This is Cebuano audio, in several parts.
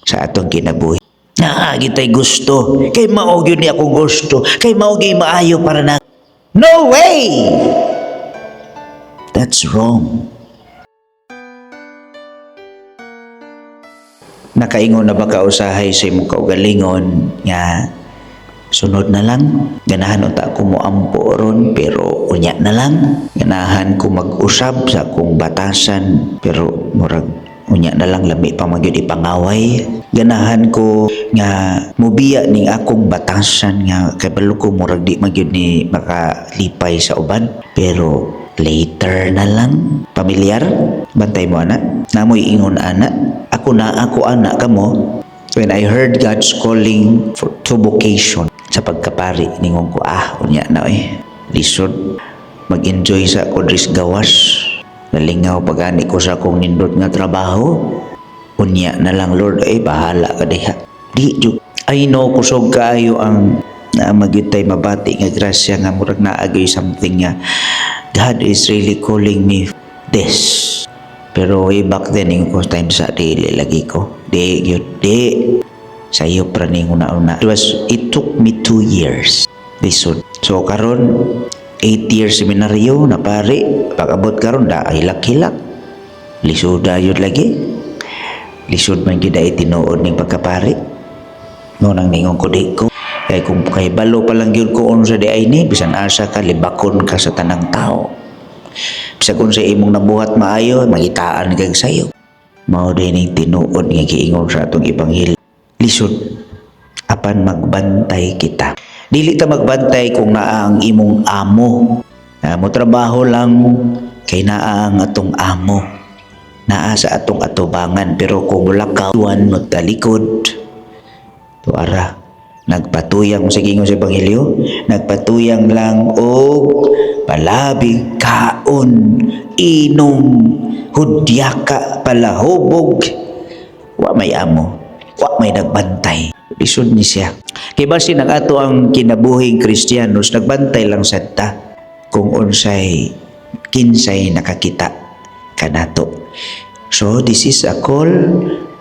Sa atong kinabuhi. Naa gyud gusto kay mao gyud ni akong gusto, kay mao gyud maayo para na. No way! That's wrong. Nakaingon na ba ka usahay sa imong kaugalingon nga sunod na lang? Ganahan unta ako moampo ron, pero unya na lang. Ganahan ko mag-usab sa akong batasan, pero murag unya na lang, lami pa man gyud ipangaway. Ganahan ko nga mubiya ning akong batasan nga kabalo ko murag di man gyud ni makalipay sa uban, pero later na lang. Pamilyar? Bantay mo ana? Namoy ingon ana? Ako na ako ana kamo. When I heard God's calling for to vocation sa pagkapari, ningon ko, "Ah, unya na eh, lisod mag-enjoy sa ako dris gawas. Nalingaw pagani ko sa akong nindot nga trabaho. Unya na lang, Lord, eh, bahala ka diha." Di jud. I know kusog kaayo ang na magyud tay mabati nga grasya nga murag naagay something nga God is really calling me this. Pero way back then, ingon ko time sa dili lagi ko. Di gyud, di. Sayo pra ning una-una. It took me 2 years. Lisod. So karon 8 years seminaryo na pare, pag-abot karon da hilak-hilak. Lisod yun lagi. Lisod man gyud ay tinuod ning pagkapari. Mo nang ningon ko, di ko. Kay kung kay balo pa lang gyud ko unsa di ay ni, bisan asa ka, libakon ka sa tanang tao. Bisag unsa imong nabuhat maayo, mangitaan kag sayo. Mao din ning tinuod nga giingon sa atong ebanghelyo. Lisod apan magbantay kita. Dili ta magbantay kung naa ang imong amo. Na mo trabaho lang kay naa ang atong amo. Naa sa atong atubangan, pero kung wala ka wan mo talikod tuara, nagpatuyang sa gingon sa ebanghelyo, nagpatuyang lang og palabig, kaon, inom, hudyaka, palahubog, wa may amo, wa may nagbantay. Lisod ni siya kay basin ang ato ang kinabuhing Kristiyanos, nagbantay lang sad ta kung unsay kinsay nakakita kanato. So this is a call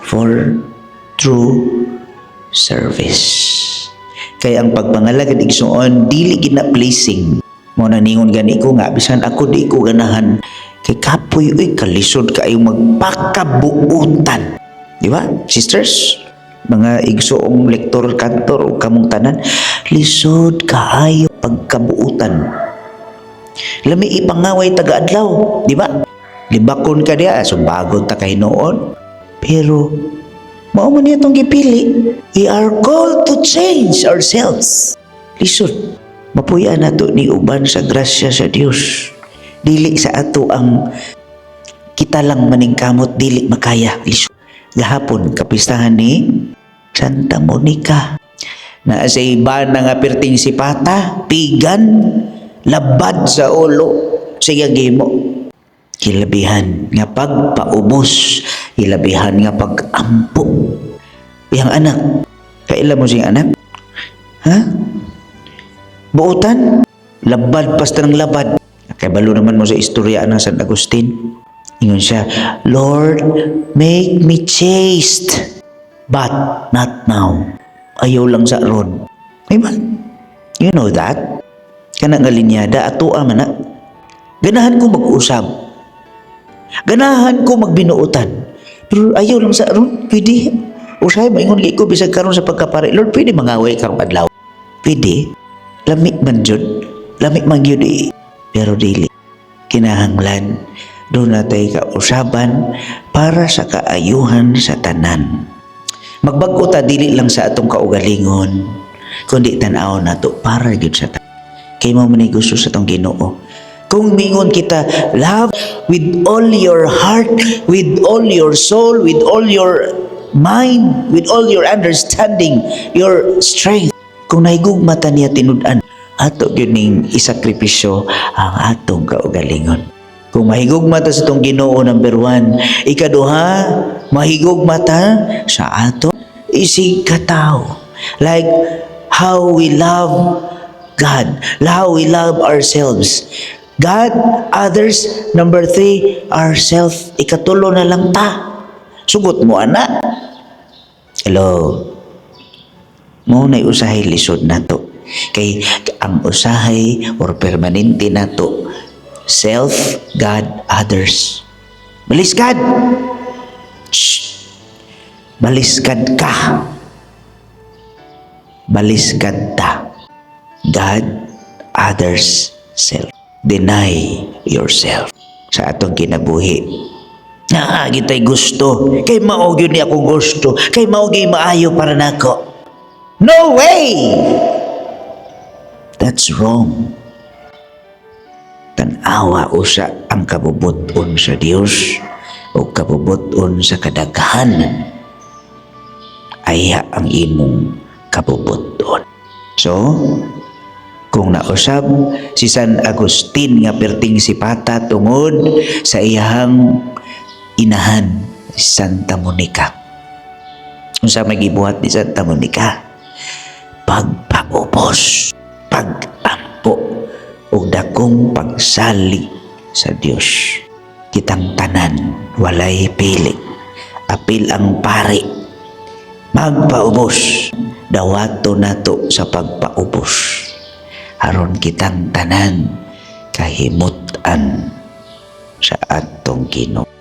for true service, kay ang pagpangalagad, igsuon, dili gina pleasing mo. Na ningon gani ko nga bisan ako di ko ganahan kay kapoy uy, kalisod kaayo magpakabuutan, di ba, sisters, mga igsoong lektor, kantor o kamong tanan? Lisod kaayo pagkabuutan, lami ipangaway taga-adlaw, di ba? Libakon ka diya, sumbagon ta kay noon, pero mao man niya itong gipili. We are called to change ourselves. Lisod. Mapuy-an nato ni uban sa grasya sa Dios. Dili sa ato ang kita lang maningkamot, dili makaya. Lisod. Gahapon kapistahan ni Santa Monica. Na sa iba na nga perting sipata, pigan, labad sa ulo, sa iyang gimo. Hilabihan nga pagpaubos, hilabihan nga pagampo. Iyang anak, kaila mo siyang anak? Ha? Buutan? Labad pasta ng labad. Kabalo naman mo sa istorya ng San Agustin. Ingon siya, "Lord, make me chaste, but not now." Ayaw lang sa ron. Ay man, you know that? Kana nga linyada, ato man na. Ganahan ko mag-usab. Ganahan ko magbinuutan. Pero ayaw lang sa ron, pwede. Usahay, maingon ko bisag karon sa pagkapari, "Lord, pwede mangaway karong adlaw? Pwede." Lami man jud. Lami man gyud eh. Pero dili. Kinahanglan doon natay kausaban para sa kaayuhan sa tanan. Magbag-o ta dili lang sa atong kaugalingon, kundi tan-aw nato para gyud sa tanan. Kay mao man gusto sa atong Ginoo. Kung mingon kita, love with all your heart, with all your soul, with all your mind, with all your understanding, your strength. Kung nahigugma ta niya tinud-an, ato gyud ning isakripisyo ang atong kaugalingon. Kung mahigugma ta sa atong Ginoo, number one, ikaduha, mahigugma ta sa ato isig katao. Like how we love God, how we love ourselves. God, others, number three, ourselves. Ikatulo na lang ta. Sugot mo, ana. Hello. Mao na usahay lisod nato. Kay ang usahay or permanente nato, self, God, others. Baliskad! Shh! Baliskad ka. Baliskad ta. God, others, self. Deny yourself sa atong kinabuhi. Naa kitay gusto. Kay mao gyud ni akong gusto. Kay mao gyud maayo para nako. No way! That's wrong. Tan-awa usa ang kabubut-on sa Dios o kabubut-on sa kadaghanan. Ayha ang imong kabubut-on. So, kung nausab si San Agustin nga perting sipata tungod sa iyahang inahan, Santa Monica. Unsa may gibuhat ni Santa Monica? Pagpaubos, pagampo ug dakong pagsalig sa Dios. Kitang tanan walay pili. Apil ang pari. Magpaubos. Dawato nato sa pagpaubos. Aron kitang tanan kahimutan sa atong Ginoo.